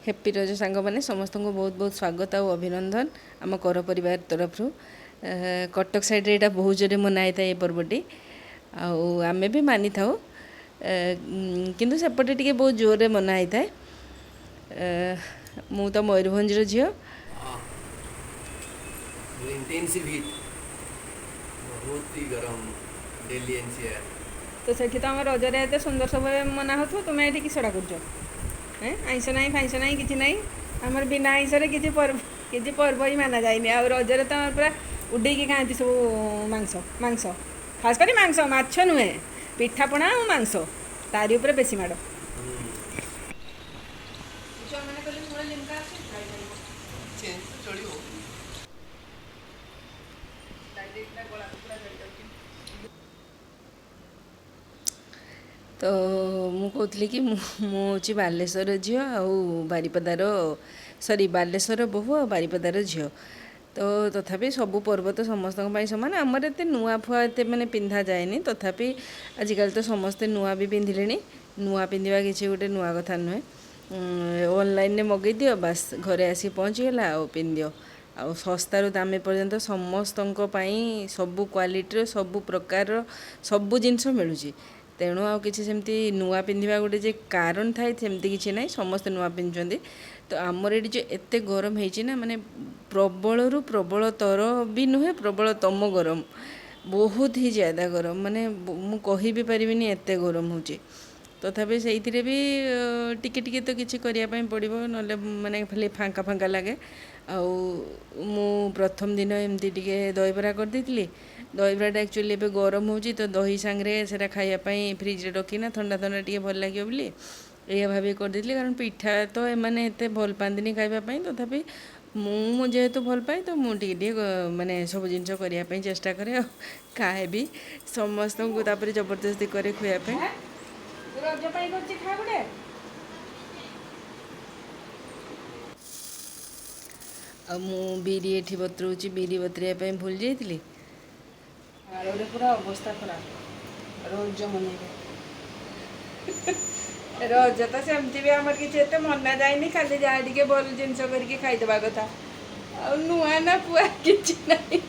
Happy Raja ସାଙ୍ଗମାନେ, ସମସ୍ତଙ୍କୁ ବହୁତ ବହୁତ ସ୍ୱାଗତ ଆଉ ଅଭିନନ୍ଦନ ଆମ କର ପରିବାର ତରଫରୁ। କଟକ ସାଇଡ଼୍ରେ ଏଇଟା ବହୁତ ଜୋରେ ମନା ହେଇଥାଏ ଏ ପର୍ବଟି, ଆଉ ଆମେ ବି ମାନିଥାଉ, କିନ୍ତୁ ସେପଟେ ଟିକେ ବହୁତ ଜୋରରେ ମନା ହେଇଥାଏ। ମୁଁ ତ ମୟୂରଭଞ୍ଜର ଝିଅ। ଇଣ୍ଟେନ୍ସିଭ୍ ହିଟ୍, ବହୁତ ହି ଗରମ ଦିଲ୍ଲୀ ଏନସିଆର। ତ ସେଠି ତ ଆମ ରଜରେ ଏତେ ସୁନ୍ଦର ସବୁ ମନା ହେଉଥିବ, ତୁମେ ଏଠି କିସଟା କରୁଛ? ଆଇଁଷ ନାହିଁ, ଫାଇଁଷ ନାହିଁ, କିଛି ନାହିଁ। ଆମର ବିନା ଆଇଁଷରେ କିଛି ପର୍ବ ହିଁ ମାନା ଯାଏନି। ଆଉ ରଜରେ ତ ଆମର ପୁରା ଉଡ଼େଇକି ଖାଆନ୍ତି ସବୁ ମାଂସ। ମାଂସ, ଖାସ କରି ମାଂସ, ମାଛ ନୁହେଁ। ପିଠାପଣା ଆଉ ମାଂସ, ତାରି ଉପରେ ବେଶୀ ମାଡ଼। ଛୁଆମାନେ କହିଲେ ପୁରା ଲିମକା ଅଛି, ଖାଇପାରିବ। ଚେଞ୍ଜ ତ ଚଳିବ। ଗଳାକୁ ପୁରା ଚଢ଼ି ଯାଉଛି। ତ ମୁଁ କହୁଥିଲି କି ମୁଁ ହେଉଛି ବାଲେଶ୍ୱର ଝିଅ ଆଉ ବାରିପଦାର, ସରି, ବାଲେଶ୍ୱର ବୋହୂ ଆଉ ବାରିପଦାର ଝିଅ। ତ ତଥାପି ସବୁ ପର୍ବ ତ ସମସ୍ତଙ୍କ ପାଇଁ ସମାନ। ଆମର ଏତେ ନୂଆ ଫୁଆ ଏତେ ମାନେ ପିନ୍ଧା ଯାଏନି। ତଥାପି ଆଜିକାଲି ତ ସମସ୍ତେ ନୂଆ ବି ପିନ୍ଧିଲେଣି। ନୂଆ ପିନ୍ଧିବା କିଛି ଗୋଟେ ନୂଆ କଥା ନୁହେଁ। ଅନଲାଇନରେ ମଗେଇ ଦିଅ, ବାସ୍ ଘରେ ଆସିକି ପହଞ୍ଚିଗଲା ଆଉ ପିନ୍ଧିଦିଅ। ଆଉ ଶସ୍ତାରୁ ଦାମୀ ପର୍ଯ୍ୟନ୍ତ ସମସ୍ତଙ୍କ ପାଇଁ ସବୁ କ୍ୱାଲିଟିର, ସବୁ ପ୍ରକାରର ସବୁ ଜିନିଷ ମିଳୁଛି। ତେଣୁ ଆଉ କିଛି ସେମିତି ନୂଆ ପିନ୍ଧିବା ଗୋଟେ ଯେ କାରଣ ଥାଏ, ସେମିତି କିଛି ନାହିଁ। ସମସ୍ତେ ନୂଆ ପିନ୍ଧୁଛନ୍ତି। ତ ଆମର ଏଠି ଯେଉଁ ଏତେ ଗରମ ହେଇଛି ନା, ମାନେ ପ୍ରବଳରୁ ପ୍ରବଳତର ବି ନୁହେଁ, ପ୍ରବଳତମ ଗରମ, ବହୁତ ହି ଜ୍ୟାଦା ଗରମ। ମାନେ ମୁଁ କହି ବି ପାରିବିନି ଏତେ ଗରମ ହେଉଛି। ତଥାପି ସେଇଥିରେ ବି ଟିକେ ଟିକେ ତ କିଛି କରିବା ପାଇଁ ପଡ଼ିବ, ନହେଲେ ମାନେ ଖାଲି ଫାଙ୍କା ଫାଙ୍କା ଲାଗେ। ଆଉ ମୁଁ ପ୍ରଥମ ଦିନ ଏମିତି ଟିକେ ଦହିବରା କରିଦେଇଥିଲି। ଦହିବରାଟା ଆକ୍ଚୁଆଲି ଏବେ ଗରମ ହେଉଛି, ତ ଦହି ସାଙ୍ଗରେ ସେଇଟା ଖାଇବା ପାଇଁ ଫ୍ରିଜରେ ରଖିନା ଥଣ୍ଡା ଥଣ୍ଡା ଟିକେ ଭଲ ଲାଗିବ ବୋଲି ଏଇଆ ଭାବିକି କରିଦେଇଥିଲି। କାରଣ ପିଠା ତ ଏମାନେ ଏତେ ଭଲ ପାଆନ୍ତିନି ଖାଇବା ପାଇଁ। ତଥାପି ମୁଁ ଯେହେତୁ ଭଲ ପାଏ, ତ ମୁଁ ଟିକେ ଟିକେ ମାନେ ସବୁ ଜିନିଷ କରିବା ପାଇଁ ଚେଷ୍ଟା କରେ ଆଉ ଖାଏ ବି ସମସ୍ତଙ୍କୁ, ତାପରେ ଜବରଦସ୍ତି କରେ ଖୁଆଇବା ପାଇଁ। ରଜ ପାଇଁ କରୁଛି, ଖା ଗୋଟେ। ଆଉ ମୁଁ ବିରି ଏଠି ବତୁରଉଛି। ବିରି ବତୁରାଇବା ପାଇଁ ଭୁଲି ଯାଇଥିଲି। ଆଳୁରେ ପୁରା ଅବସ୍ଥା ଖରାପ। ରଜ ମନେଇବେ, ରଜ ତ ସେମିତି ବି ଆମର କିଛି ଏତେ ମନା ଯାଏନି। ଖାଲି ଯାହା ଟିକେ ଭଲ ଜିନିଷ କରିକି ଖାଇଦେବା କଥା। ଆଉ ନୂଆ ନା ପୁଆ କିଛି ନାହିଁ।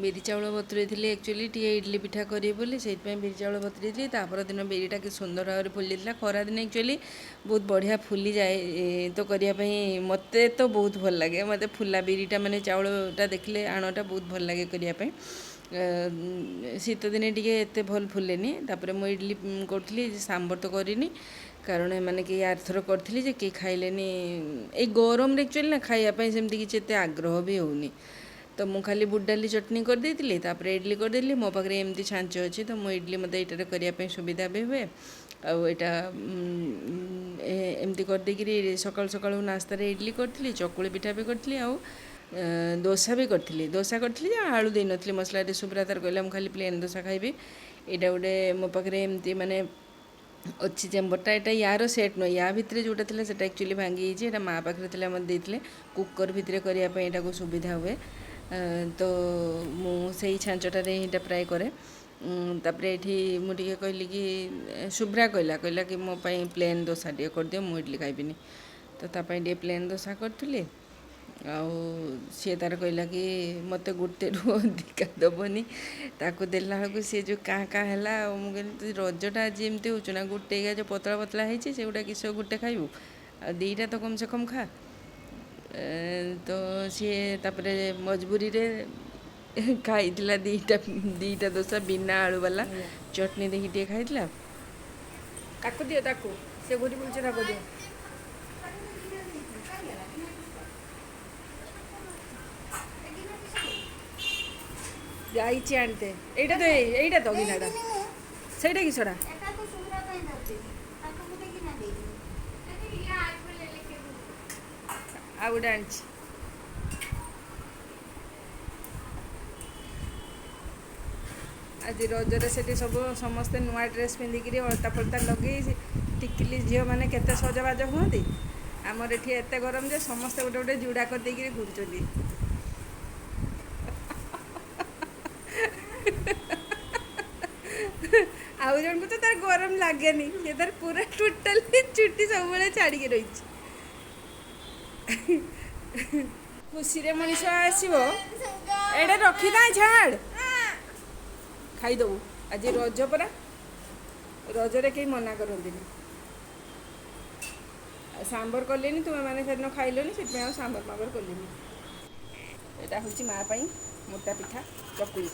ବିରି ଚାଉଳ ବତୁରେଇଥିଲି ଆକ୍ଚୁଆଲି ଟିକେ ଇଡ଼ଲି ପିଠା କରିବି ବୋଲି, ସେଇଥିପାଇଁ ବିରି ଚାଉଳ ବତୁରେଇଥିଲି। ତାପର ଦିନ ବିରିଟା କି ସୁନ୍ଦର ଭାବରେ ଫୁଲି ଯାଇଥିଲା। ଖରାଦିନେ ଆକ୍ଚୁଆଲି ବହୁତ ବଢ଼ିଆ ଫୁଲିଯାଏ। ତ କରିବା ପାଇଁ ମୋତେ ତ ବହୁତ ଭଲ ଲାଗେ। ମୋତେ ଫୁଲା ବିରିଟା, ମାନେ ଚାଉଳଟା ଦେଖିଲେ ଆଣଟା ବହୁତ ଭଲ ଲାଗେ କରିବା ପାଇଁ। ଶୀତ ଦିନେ ଟିକେ ଏତେ ଭଲ ଫୁଲେନି। ତାପରେ ମୁଁ ଇଡ଼ଲି କରୁଥିଲି, ସାମ୍ବର ତ କରିନି, କାରଣ ଏମାନେ କେହି, ଆରଥର କରିଥିଲି ଯେ କେହି ଖାଇଲେନି। ଏଇ ଗରମରେ ଆକ୍ଚୁଆଲି ନା ଖାଇବା ପାଇଁ ସେମିତି କିଛି ଏତେ ଆଗ୍ରହ ବି ହେଉନି। ତ ମୁଁ ଖାଲି ବୁଟ ଡାଲି ଚଟଣି କରିଦେଇଥିଲି, ତାପରେ ଇଡ଼ଲି କରିଦେଲି। ମୋ ପାଖରେ ଏମିତି ଛାଞ୍ଚ ଅଛି, ତ ମୁଁ ଇଡ଼ଲି ମୋତେ ଏଇଟାରେ କରିବା ପାଇଁ ସୁବିଧା ବି ହୁଏ। ଆଉ ଏଇଟା ଏମିତି କରିଦେଇକିରି ସକାଳୁ ସକାଳୁ ନାସ୍ତାରେ ଇଡ଼ଲି କରିଥିଲି, ଚକୁଳି ପିଠା ବି କରିଥିଲି ଆଉ ଦୋସା ବି କରିଥିଲି। ଦୋସା କରିଥିଲି ଯେ ଆଳୁ ଦେଇନଥିଲି ମସଲାରେ। ସୁବ୍ରା ତାର କହିଲା, ମୁଁ ଖାଲି ପ୍ଲେନ୍ ଦୋସା ଖାଇବି। ଏଇଟା ଗୋଟେ ମୋ ପାଖରେ ଏମିତି ମାନେ ଅଛି ଚେମ୍ବରଟା। ଏଇଟା ୟାର ସେଟ୍ ନୁହେଁ। ୟା ଭିତରେ ଯେଉଁଟା ଥିଲା, ସେଟା ଆକ୍ଚୁଆଲି ଭାଙ୍ଗି ଯାଇଛି। ଏଇଟା ମା ପାଖରେ ଥିଲା, ମୋତେ ଦେଇଥିଲେ। କୁକର୍ ଭିତରେ କରିବା ପାଇଁ ଏଇଟାକୁ ସୁବିଧା ହୁଏ। ତ ମୁଁ ସେଇ ଛାଞ୍ଚଟାରେ ହିଁ ଏଇଟା ପ୍ରାୟ କରେ। ତାପରେ ଏଇଠି ମୁଁ ଟିକେ କହିଲି କି, ଶୁଭ୍ରା କହିଲା କି ମୋ ପାଇଁ ପ୍ଲେନ୍ ଦୋସା ଟିକେ କରିଦିଅ, ମୁଁ ଇଡ଼ଲି ଖାଇବିନି। ତ ତା ପାଇଁ ଟିକେ ପ୍ଲେନ୍ ଦୋସା କରିଥିଲି। ଆଉ ସିଏ ତାର କହିଲା କି ମୋତେ ଗୋଟେରୁ ଅଧିକା ଦେବନି। ତାକୁ ଦେଲା ବେଳକୁ ସିଏ ଯେଉଁ କାଁ କାଁ ହେଲା। ଆଉ ମୁଁ କହିଲି, ତୁ ରଜଟା ଆଜି ଏମିତି ହେଉଛୁ ନା, ଗୋଟେ ଯେଉଁ ପତଳା ପତଳା ହେଇଛି ସେଗୁଡ଼ା କିସ ଗୋଟେ ଖାଇବୁ? ଆଉ ଦୁଇଟା ତ କମ୍ ସେ କମ୍ ଖା। ତ ସିଏ ତାପରେ ମଜବୁରିରେ ଖାଇଥିଲା ଦୁଇଟା, ଦୁଇଟା ଦୋସା ବିନା ଆଳୁ ବାଲା, ଚଟଣି ଦେଇକି ଟିକେ ଖାଇଥିଲା। ତାକୁ ଦିଅ, ତାକୁ। ସେ ଘୁରି ବୁଲୁଛି, ତାକୁ ଦିଅ। ଯାଇଛି ଆଣିତେ। ଏଇଟା ତ, ଏଇଟା ତ ଗିନାଟା, ସେଇଟା କିସଟା? ଏଟା ତ ସୁବିଧା ପାଇଁ ଦଉଛି, ତାକୁ ଗୋଟେ ଗିନା ଦେଇଦିଅ। ଆଉ ଗୋଟେ ଆଣିଛି। ଆଜି ରଜରେ ସେଠି ସବୁ ସମସ୍ତେ ନୂଆ ଡ୍ରେସ୍ ପିନ୍ଧିକିରି, ଅଳତା ଫଳତା ଲଗେଇ, ଟିକିଲି ଝିଅମାନେ କେତେ ସଜବାଜ ହୁଅନ୍ତି। ଆମର ଏଠି ଏତେ ଗରମ ଯେ ସମସ୍ତେ ଗୋଟେ ଗୋଟେ ଜୁଡ଼ା କରିଦେଇକିରି ଘୁରୁଛନ୍ତି। ଆଉ ଜଣକୁ ତ ତାର ଗରମ ଲାଗେନି, ସେ ତାର ପୁରା ଟୋଟାଲି ଚୁଟି ସବୁବେଳେ ଛାଡ଼ିକି ରହିଛି। ଖୁସିରେ ମଣିଷ ଆସିବ। ଏଇଟା ରଖିଥା, ଛାଡ଼, ଖାଇଦବୁ। ଆଜି ରଜ ପରା, ରଜରେ କେହି ମନା କରନ୍ତିନି। ଆଉ ସାମ୍ବର କଲିନି, ତୁମେମାନେ ସେଦିନ ଖାଇଲନି, ସେଥିପାଇଁ ଆଉ ସାମ୍ବର ଫାମ୍ବର କଲିନି। ଏଇଟା ହେଉଛି ମା ପାଇଁ ମୋଟା ପିଠା ଚକୁଳି।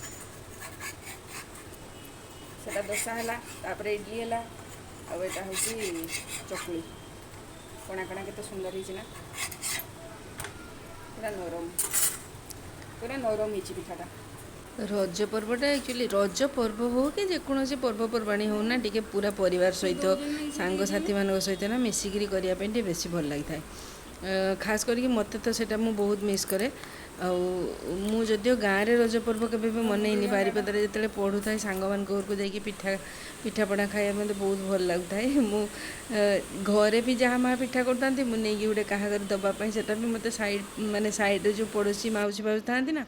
ସେଟା ଦୋସା ହେଲା, ତାପରେ ଇଡଲି ହେଲା, ଆଉ ଏଇଟା ହେଉଛି ଚକୁଳି। କଣା କଣା କେତେ ସୁନ୍ଦର ହେଇଛି ନା, ପୁରା ନରମ, ପୁରା ନରମ ହେଇଛି ପିଠାଟା। ରଜ ପର୍ବଟା ଆକ୍ଚୁଆଲି, ରଜ ପର୍ବ ହଉ କି ଯେକୌଣସି ପର୍ବପର୍ବାଣୀ ହଉ ନା, ଟିକେ ପୁରା ପରିବାର ସହିତ, ସାଙ୍ଗସାଥିମାନଙ୍କ ସହିତ ନା ମିଶିକିରି କରିବା ପାଇଁ ଟିକେ ବେଶୀ ଭଲ ଲାଗିଥାଏ। ଖାସ କରିକି ମୋତେ ତ ସେଇଟା ମୁଁ ବହୁତ ମିସ୍ କରେ। ଆଉ ମୁଁ ଯଦିଓ ଗାଁରେ ରଜ ପର୍ବ କେବେ ବି ମନେଇନି, ବାରିପଦାରେ ଯେତେବେଳେ ପଢ଼ୁଥାଏ, ସାଙ୍ଗମାନଙ୍କ ଘରକୁ ଯାଇକି ପିଠାପଣା ଖାଇବା ମୋତେ ବହୁତ ଭଲ ଲାଗୁଥାଏ। ମୁଁ ଘରେ ବି ଯାହା ମା ପିଠା କରିଥାନ୍ତି, ମୁଁ ନେଇକି ଗୋଟେ କାହା ଘରେ ଦେବା ପାଇଁ, ସେଇଟା ବି ମୋତେ ସାଇଡ଼୍, ମାନେ ସାଇଡ଼୍ରେ ଯେଉଁ ପଡ଼ୋଶୀ ମାଉସୀ ଫାଉସୀ ଥାଆନ୍ତି ନା,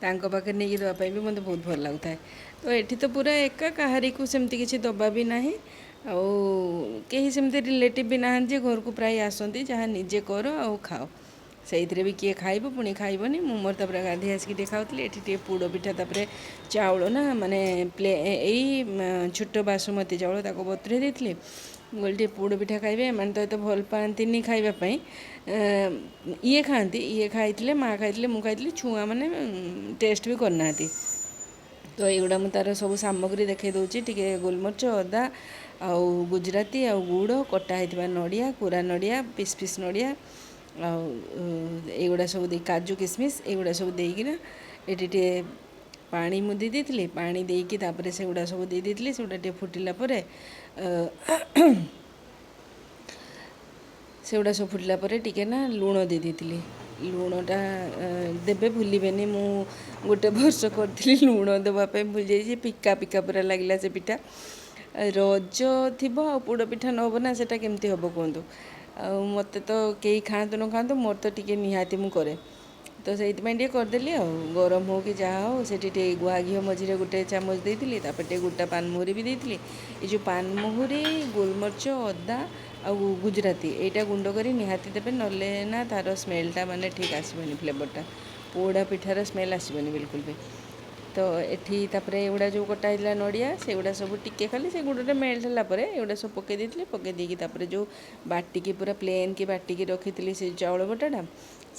ତାଙ୍କ ପାଖରେ ନେଇକି ଦେବା ପାଇଁ ବି ମୋତେ ବହୁତ ଭଲ ଲାଗୁଥାଏ। ତ ଏଠି ତ ପୁରା ଏକା, କାହାରିକୁ ସେମିତି କିଛି ଦେବା ବି ନାହିଁ, ଆଉ କେହି ସେମିତି ରିଲେଟିଭ୍ ବି ନାହାନ୍ତି ଯେ ଘରକୁ ପ୍ରାୟ ଆସନ୍ତି। ଯାହା ନିଜେ କର ଆଉ ଖାଅ, ସେଇଥିରେ ବି କିଏ ଖାଇବ, ପୁଣି ଖାଇବନି। ମୁଁ ମୋର ତାପରେ ଗାଧୋଇ ଆସିକି ଟିକେ ଖାଉଥିଲି। ଏଠି ଟିକେ ପୋଡ଼ ପିଠା, ତାପରେ ଚାଉଳ ନା ମାନେ ଏଇ ଛୋଟ ବାସୁମତୀ ଚାଉଳ, ତାକୁ ବତୁରେଇ ଦେଇଥିଲି। ମୁଁ କହିଲି ଟିକେ ପୋଡ଼ ପିଠା ଖାଇବେ। ଏମାନେ ତ ଏତେ ଭଲ ପାଆନ୍ତିନି ଖାଇବା ପାଇଁ। ଇଏ ଖାଆନ୍ତି, ଇଏ ଖାଇଥିଲେ, ମା ଖାଇଥିଲେ, ମୁଁ ଖାଇଥିଲି, ଛୁଆମାନେ ଟେଷ୍ଟ ବି କରିନାହାନ୍ତି। ତ ଏଇଗୁଡ଼ା ମୁଁ ତା'ର ସବୁ ସାମଗ୍ରୀ ଦେଖାଇ ଦେଉଛି। ଟିକେ ଗୋଲମରିଚ, ଅଦା ଆଉ ଗୁଜୁରାତି ଆଉ ଗୁଡ଼, କଟା ହେଇଥିବା ନଡ଼ିଆ, କୋରା ନଡ଼ିଆ, ପିସ୍ ପିସ୍ ନଡ଼ିଆ, ଆଉ ଏଇଗୁଡ଼ା ସବୁ ଦେଇ, କାଜୁ କିସମିସ୍, ଏଇଗୁଡ଼ା ସବୁ ଦେଇକିନା ଏଠି ଟିକେ ପାଣି ମୁଁ ଦେଇ ଦେଇଥିଲି। ପାଣି ଦେଇକି ତାପରେ ସେଗୁଡ଼ା ସବୁ ଦେଇ ଦେଇଥିଲି। ସେଗୁଡ଼ା ଟିକେ ଫୁଟିଲା ପରେ, ସେଗୁଡ଼ା ସବୁ ଫୁଟିଲା ପରେ ଟିକେ ନା ଲୁଣ ଦେଇ ଦେଇଥିଲି। ଲୁଣଟା ଦେବେ, ଭୁଲିବେନି। ମୁଁ ଗୋଟେ ବର୍ଷ କରିଥିଲି, ଲୁଣ ଦେବା ପାଇଁ ଭୁଲି ଯାଇଛି, ଫିକା ଫିକା ପୁରା ଲାଗିଲା ସେ ପିଠା। ରଜ ଥିବ ଆଉ ପୋଡ଼ ପିଠା ନ ହେବ ନା, ସେଇଟା କେମିତି ହେବ କୁହନ୍ତୁ? ଆଉ ମୋତେ ତ କେହି ଖାଆନ୍ତୁ ନ ଖାଆନ୍ତୁ, ମୋର ତ ଟିକେ ନିହାତି ମୁଁ କରେ, ତ ସେଇଥିପାଇଁ ଟିକେ କରିଦେଲି। ଆଉ ଗରମ ହଉ କି ଯାହା ହଉ, ସେଠି ଟିକେ ଗୁଆ ଘିଅ ମଝିରେ ଗୋଟେ ଚାମଚ ଦେଇଥିଲି, ତାପରେ ଟିକେ ଗୋଟା ପାନମହୁରି ବି ଦେଇଥିଲି। ଏ ଯେଉଁ ପାନମହୁରି, ଗୋଲମରିଚ, ଅଦା ଆଉ ଗୁଜୁରାତି, ଏଇଟା ଗୁଣ୍ଡ କରି ନିହାତି ଦେବେ, ନହେଲେ ନା ତା'ର ସ୍ମେଲ୍ଟା ମାନେ ଠିକ୍ ଆସିବନି, ଫ୍ଲେଭରଟା, ପୋଡ଼ା ପିଠାର ସ୍ମେଲ୍ ଆସିବନି ବିଲକୁଲ ବି। ତ ଏଠି ତାପରେ ଏଗୁଡ଼ା ଯେଉଁ କଟା ହେଇଥିଲା ନଡ଼ିଆ, ସେଗୁଡ଼ା ସବୁ ଟିକେ ଖାଲି ସେ ଗୁଡ଼ଟା ମେଲ୍ଟ ହେଲା ପରେ ଏଗୁଡ଼ା ସବୁ ପକାଇ ଦେଇଥିଲି। ପକାଇ ଦେଇକି ତାପରେ ଯେଉଁ ବାଟିକି ପୁରା ପ୍ଲେନ୍ କି ବାଟିକି ରଖିଥିଲି ସେ ଚାଉଳ ବଟାଟା,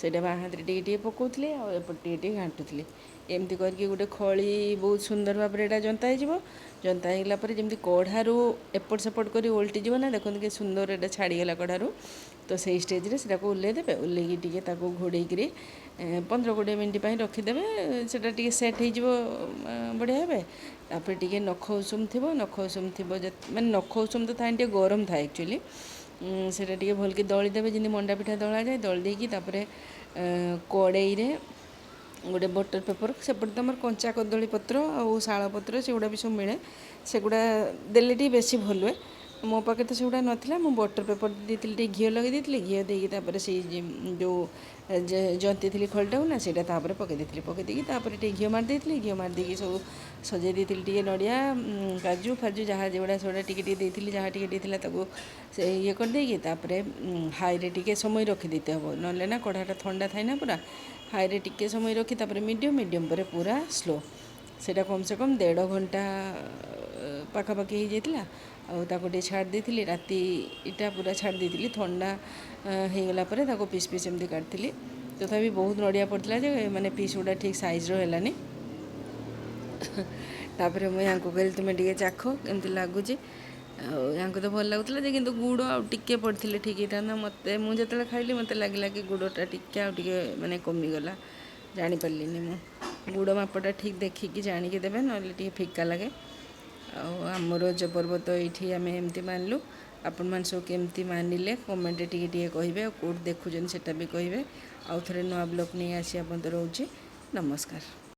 ସେଇଟା ବାଁ ହାତରେ ଟିକେ ଟିକେ ପକାଉଥିଲି ଆଉ ଏପଟେ ଟିକେ ଟିକେ ଘାଣ୍ଟୁଥିଲି। ଏମିତି କରିକି ଗୋଟେ ଖଳି ବହୁତ ସୁନ୍ଦର ଭାବରେ ଏଇଟା ଜନ୍ତା ହେଇଯିବ। ଜନ୍ତା ହେଇଗଲା ପରେ ଯେମିତି କଢ଼ାରୁ ଏପଟ ସେପଟ କରି ଓଲଟିଯିବ ନା, ଦେଖନ୍ତୁ କି ସୁନ୍ଦର ଏଇଟା ଛାଡ଼ିଗଲା କଢ଼ାରୁ। ତ ସେଇ ଷ୍ଟେଜ୍ରେ ସେଟାକୁ ଓହ୍ଲେଇ ଦେବେ। ଓହ୍ଲେଇକି ଟିକେ ତାକୁ ଘୋଡ଼େଇକିରି 15-20 ମିନିଟ୍ ପାଇଁ ରଖିଦେବେ। ସେଟା ଟିକେ ସେଟ୍ ହେଇଯିବ ବଢ଼ିଆ ଭାବେ। ତାପରେ ଟିକେ ନଖ ଉଷୁମ ଥିବ, ନଖ ଉଷୁମ ଥିବ, ମାନେ ନଖ ଉଷୁମ ତ ଥାଏ, ଟିକେ ଗରମ ଥାଏ ଆକ୍ଚୁଆଲି। ସେଇଟା ଟିକେ ଭଲକି ଦଳିଦେବେ, ଯେମିତି ମଣ୍ଡା ପିଠା ଦଳାଯାଏ। ଦଳି ଦେଇକି ତାପରେ କଡ଼େଇରେ ଗୋଟେ ବଟର୍ ପେପର୍, ସେପଟେ ତ ଆମର କଞ୍ଚା କଦଳୀ ପତ୍ର ଆଉ ଶାଳ ପତ୍ର ସେଗୁଡ଼ା ବି ସବୁ ମିଳେ, ସେଗୁଡ଼ା ଦେଲେ ଟିକେ ବେଶୀ ଭଲ ହୁଏ। ମୋ ପାଖରେ ତ ସେଗୁଡ଼ା ନଥିଲା, ମୁଁ ବଟର୍ ପେପର୍ ଦେଇଥିଲି, ଟିକେ ଘିଅ ଲଗାଇ ଦେଇଥିଲି। ଘିଅ ଦେଇକି ତାପରେ ସେଇ ଯେଉଁ ଜନ୍ତିଥିଲି ଖଳିଟାକୁ ନା, ସେଇଟା ତାପରେ ପକାଇ ଦେଇଥିଲି। ପକାଇ ଦେଇକି ତାପରେ ଟିକେ ଘିଅ ମାରି ଦେଇଥିଲି। ଘିଅ ମାରି ଦେଇକି ସବୁ ସଜେଇ ଦେଇଥିଲି, ଟିକେ ନଡ଼ିଆ, କାଜୁ ଫାଜୁ ଯାହା ଯେଗୁଡ଼ା ସେଗୁଡ଼ା ଟିକେ ଟିକେ ଦେଇଥିଲି, ଯାହା ଟିକେ ଟିକେ ଥିଲା ତାକୁ ସେ ଇଏ କରିଦେଇକି ତାପରେ ହାଇରେ ଟିକେ ସମୟ ରଖିଦେଇତେ ହେବ, ନହେଲେ ନା କଢ଼ାଟା ଥଣ୍ଡା ଥାଏ ନା। ପୁରା ହାଇରେ ଟିକେ ସମୟ ରଖି ତାପରେ ମିଡ଼ିୟମ୍, ମିଡ଼ିୟମ୍ ପରେ ପୁରା ସ୍ଲୋ। ସେଇଟା କମ୍ ସେ କମ୍ ଦେଢ଼ ଘଣ୍ଟା ପାଖାପାଖି ହେଇଯାଇଥିଲା। ଆଉ ତାକୁ ଟିକେ ଛାଡ଼ି ଦେଇଥିଲି, ରାତିଟା ପୁରା ଛାଡ଼ି ଦେଇଥିଲି। ଥଣ୍ଡା ହେଇଗଲା ପରେ ତାକୁ ପିସ୍ ପିସ୍ ଏମିତି କାଟିଥିଲି। ତଥାପି ବହୁତ ନଡ଼ିଆ ପଡ଼ିଥିଲା ଯେ ମାନେ ପିସ୍ ଗୁଡ଼ା ଠିକ୍ ସାଇଜ୍ର ହେଲାନି। ତାପରେ ମୁଁ ୟାଙ୍କୁ କହିଲି, ତୁମେ ଟିକେ ଚାଖ, କେମିତି ଲାଗୁଛି? ଆଉ ୟାଙ୍କୁ ତ ଭଲ ଲାଗୁଥିଲା ଯେ, କିନ୍ତୁ ଗୁଡ଼ ଆଉ ଟିକେ ପଡ଼ିଥିଲେ ଠିକ୍ ହେଇଥାନ୍ତା। ମୋତେ, ମୁଁ ଯେତେବେଳେ ଖାଇଲି, ମୋତେ ଲାଗିଲା କି ଗୁଡ଼ଟା ଟିକେ ଆଉ ଟିକେ ମାନେ କମିଗଲା, ଜାଣିପାରିଲିନି ମୁଁ। ଗୁଡ଼ ମାପଟା ଠିକ୍ ଦେଖିକି ଜାଣିକି ଦେବେ, ନହେଲେ ଟିକେ ଫିକା ଲାଗେ। ଆଉ ଆମ ରଜ ପର୍ବ ତ ଏଇଠି ଆମେ ଏମିତି ମାନିଲୁ। ଆପଣମାନେ ସବୁ କେମିତି ମାନିଲେ, କମେଣ୍ଟରେ ଟିକେ ଟିକେ କହିବେ, ଆଉ କେଉଁଠି ଦେଖୁଛନ୍ତି ସେଇଟା ବି କହିବେ। ଆଉ ଥରେ ନୂଆ ବ୍ଲଗ୍ ନେଇ ଆସିବା ପର୍ଯ୍ୟନ୍ତ ରହୁଛି, ନମସ୍କାର।